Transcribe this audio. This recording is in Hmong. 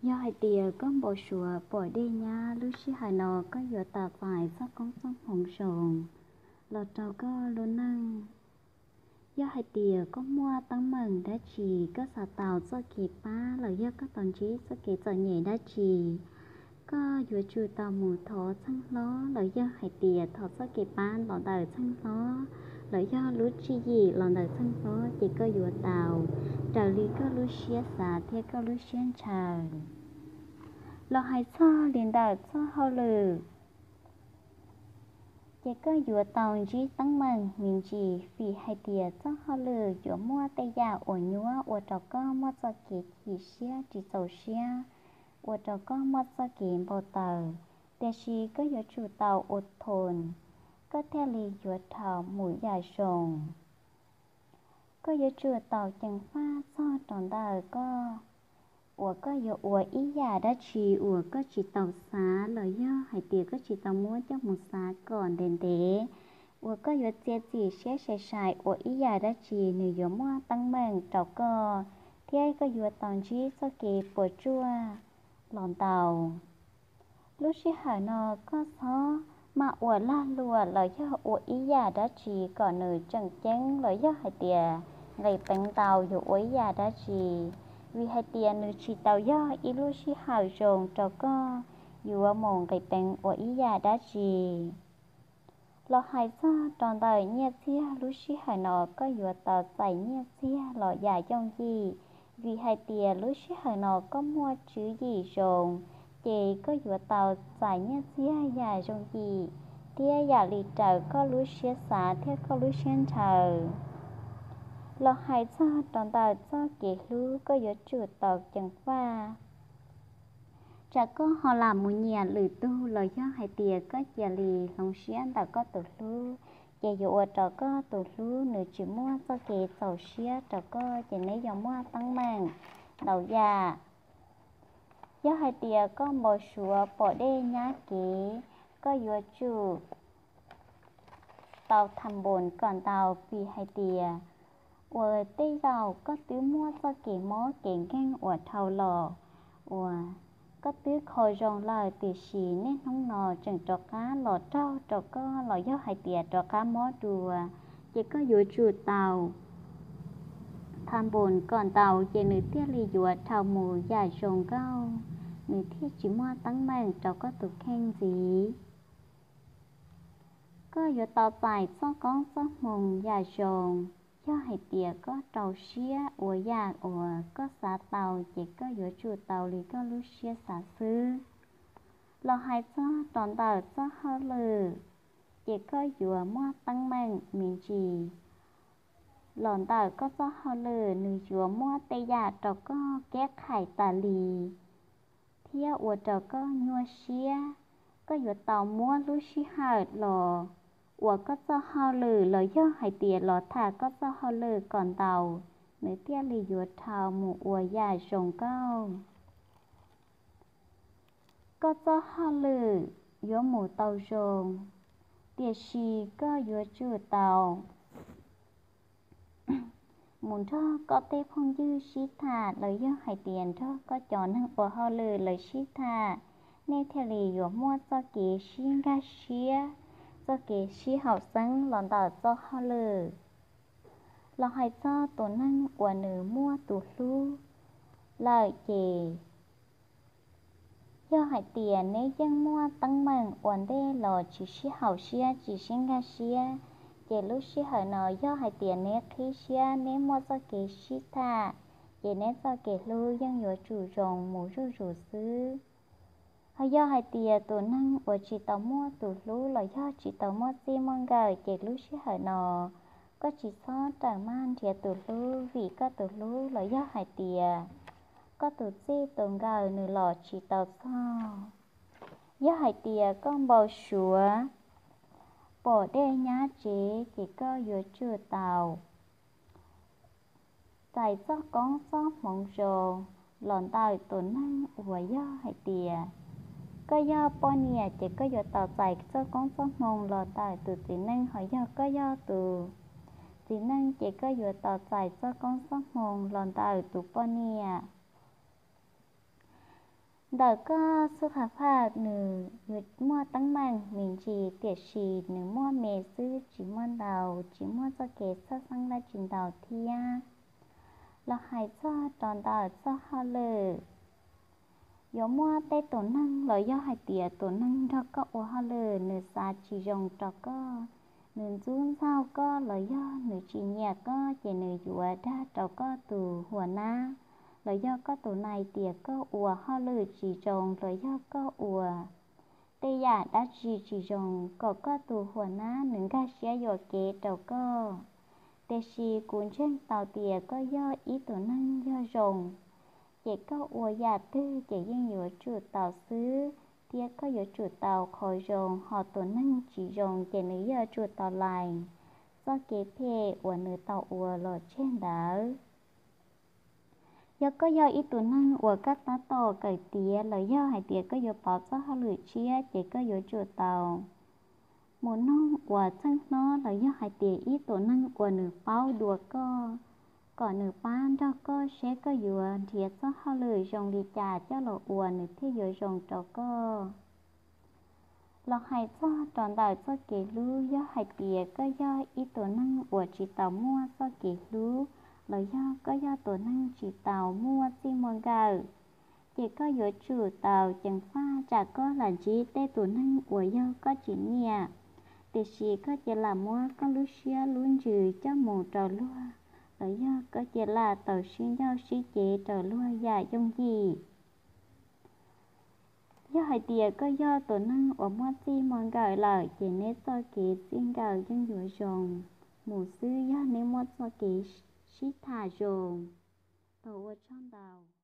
Yog hais tias koj npau suav pom dej nyab, lub sij hawm no koj yuav tau txais txoj koob txoj hmoov zoo los rau koj lub neej. Yog hais tias koj muaj teeb meem dab tsi, koj xav tau txoj kev pab los yog koj tau ntsib txoj kev txom nyem dab tsi, koj yuav tsum tau mus thov txheej hlob los yog hais tias thov txoj kev pab los ntawm txheej hlob, los yog lub tswv yim los ntawm txheej hlob, ces koj yuav tau raws li koj lub siab xav thiab koj lub siab ntshaw. Los hais txog li ntawm txoj hauj lwm, ces koj yuav tau ntsib teeb meem me ntsis, vim hais tias txoj hauj lwm yuav muaj tej yam uas nyuaj ua rau koj muaj txoj kev chim siab tsis txaus siab, ua rau koj muaj txoj kev npau taws. Tiam sis koj yuav tsum tau ua thoob, koj thiaj li yuav dhau mus yam zoo. Koj yuav tsum tau ceev faj txog rau ntawm koj uas koj yuav ua ib yam dab tsi uas koj tsis tau xav los yog hais tias koj tsis tau muab coj mus xav kom ntev ntev, uas koj yuav txiav txim siab sai sai ua ib yam dab tsi, nws yuav muaj teeb meem rau koj, thiab koj yuav tau ntsib txoj kev puas tsuaj los ntau. Lub sij hawm no koj txhob maj ua lag luam los yog ua ib yam dab tsi kom nws tseem ceeb los yog hais tias nqis peev ntau yuav ua ib yam dab tsi, vim hais tias nws tsis tau yog ib lub sij hawm zoo rau koj yuav mus nqis peev ua ib yam dab tsi. Los hais txog rau ntawm nyiaj txiag, lub sij hawm no koj yuav tau txais nyiaj txiag los yam yooj yim, vim hais tias lub sij hawm no koj muaj tswv yim zoo, ces koj yuav tau txais nyiaj txiag yam yooj yim thiab yam li raws koj lub siab xav thiab koj lub siab ntshaw. Los hais txog rau ntawm txoj kev hlub, koj yuav tsum tau ceev faj. Tsam koj ho lam mus nyiam lwm tus los yog hais tias koj cia li hloov siab ntawm koj tus hlub, ces yuav ua rau koj tus hlub nws tsis muaj txoj kev txaus siab rau koj, ces neb yuav muaj teeb meem ntau yam. Yog hais tias koj npau suav pom dej nyab kev, koj yuav tsum tau tham npus kom ntau, vim hais tias uas tej zaum koj twb muaj txoj kev mob kev nkeeg uas dhau los, uas koj twb kho zoo lawm, tiam sis niaj hnub no tseem rov qab los raug rau koj los yog hais tias rov qab mob dua, ces koj yuav tsum tau tham npus kom ntau, ces nws thiaj li yuav dhau mus yam zoo nkauj, nws thiaj tsis muaj teeb meem rau koj tus kheej ntxiv. Koj yuav tau txais txoj koob txoj hmoo yam zoo. Yog hais tias koj rau siab ua yam uas koj xav tau, ces koj yuav tsum tau li koj lub siab xav xwb. Los hais txog rau ntawm txoj hauj lwm, ces koj yuav muaj teeb meem me ntsis. Los ntawm koj txoj hauj lwm, nws yuav muaj tej yam rau koj keb qhais tas li thiab ua rau koj nyuaj siab. Koj yuav tau muab lub sij hawm los ua koj txoj hauj lwm los yog hais tias los tham koj txoj hauj lwm kom ntau, nws thiaj li yuav dhau mus ua yam zoo nkauj. Koj txoj hauj lwm yuav mus tau zoo, tiam sis koj yuav tsum tau mus nrog koj tej phooj ywg sib tham los yog hais tias nrog koj cov neeg ua hauj lwm lawv sib tham, nej thiaj li yuav muaj txoj kev sib nkag siab, txoj kev sib haum xeeb los ntawm txoj hauj lwm. Los hais txog tus neeg uas nws muaj tus hlub lawm ces yog hais tias neb yeej muaj teeb meem ua ntej los tsis sib haum siab tsis sib nkag siab, ces lub sij hawm no yog hais tias neb qhib siab neb muaj txoj kev sib tham, ces neb txoj kev hlub yeej yuav tsum zoo mus zuj zus xwb. Ho yog hais tias tus neeg uas tsis tau muaj tus hlub los yog tsis tau muaj txij muaj nkawm, ces lub sij hawm no koj tsis txhob rawm maj nrhiav tus hlub, vim koj tus hlub los yog hais tias koj tus txij tus nkawm nws los tsis tau txog. Yog hais tias koj npau suav pom dej nyab tsev, ces koj yuav tsum tau txais txoj koob txoj hmoov zoo los ntawm tus neeg uas yog hais tias koj yog poj niam, ces koj yuav tau txais txoj koob txoj hmoo los ntawm tus txiv neej. Ho yog koj yog tus txiv neej, ces koj yuav tau txais txoj koob txoj hmoo los ntawm tus poj niam. Ntawm koj xub qha faj nws yuav muaj teeb meem me ntsis, tiam sis nws muaj me xwb tsis muaj ntau, tsis muaj txoj kev txhawj xeeb dab tsi ntau thiab. Los hais txog rau ntawm txoj hauj lwm, yuav muaj tej tus neeg los yog hais tias tus neeg nrog koj ua hauj lwm nws xav tsis zoo rau koj, nws ntxub ntxaug koj los yog nws tsis nyiam koj ces nws yuav dag rau koj tus hua nab los yog koj tus nai tias koj ua hauj lwm tsis zoo los yog koj ua tej yam dab tsi tsis zoo kom koj tus hua nab nws nkag siab yuam kev rau koj. Tiam sis kuv ntseeg tau tias koj yog ib tus neeg yog zoo, ces koj ua yam twg ces yeej yuav tsum tau xwb, thiab koj yuav tsum tau qhov zoo, ho tus neeg tsis zoo ces nws yuav tsum tau lais txoj kev phem uas nws tau ua los tseg ntawd. Yog koj yog ib tus neeg uas koj tab tom kawm tiav los yog hais tias koj yuav pauv txoj hauj lwm tshiab ces koj yuav tsum tau mus noog uas txheej hlob los yog hais tias ib tus neeg uas nws paub dua koj, kom nws pab nrog koj seb koj yuav nrhiav txoj hauj lwm zoo li cas coj los ua nws thiaj yuav zoo rau koj. Los hais txog rau ntawm txoj kev hlub, yog hais tias koj yog ib tus neeg uas tsis tau muaj txoj kev hlub los yog koj yog tus neeg tsis tau muaj txij muaj nkawm, ces koj yuav tsum tau ceev faj tsam koj lam ntsib tej tus neeg uas yog koj tsis nyiam, tiam sis koj cia lam muab koj lub siab lub ntsws coj mus rau luag los yog koj cia lam tau sib ncauj sib ceg rau luag yam yooj yim. Yog hais tias koj yog tus neeg uas muaj txij muaj nkawm lawm ces neb txoj kev txij nkawm yeej yuav zoo mus xwb yog neb muab txoj kev sib tham zoo. Tau ua tsaug ntau.